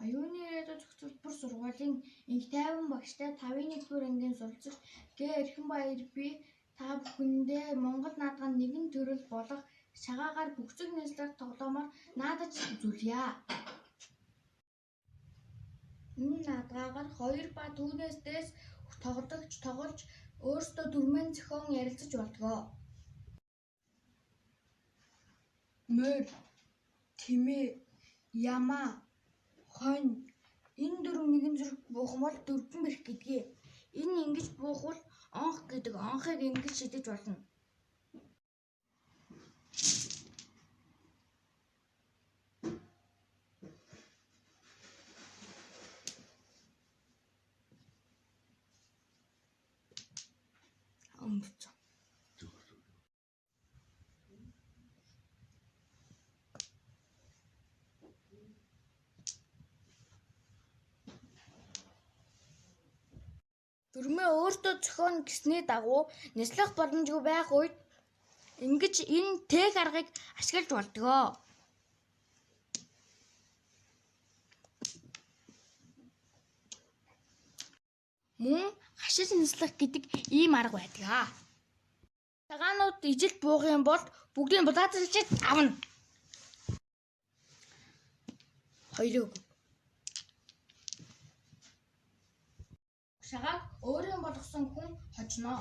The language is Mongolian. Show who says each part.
Speaker 1: Оюуны ирээдүй зохицуулбар сургуулийн инх тайван багштай 5-ын 1-р ангийн суралцагч Г. Эрхэмбаяр би та бүхэндээ Монгол наадгын нэгэн төрөл болох шагаагаар бүхцэг нислэг тоглоомоор наадаж үзүүлье. Энэ наадгаагаар хоёр ба түүнээс дээш тоглогч тоглож өөрсдөө дүрмээ зохион ярилцаж болдог. Морь, тэмээ, ямаа, хонь энэ дөрөв нэгэн зүрх буух юм бол дөрвөн бэрх гэдгээ. Энэ ингэж буухвал онх гэдэг. Онхыг ингэж шидэж болно. Дүрмээ өөртөө зохионо гэсний дагуу нислэх боломжгүй байх үед ингэж энэ тээх аргыг ашиглаж болдог. Мөн хашиж нислэх гэдэг ийм арга байдаг. Цагаанууд ижил буух юм бол бүгдийг булаацалж авна. Хоёрыг шагааг өөрийн болгосон хүн хожино.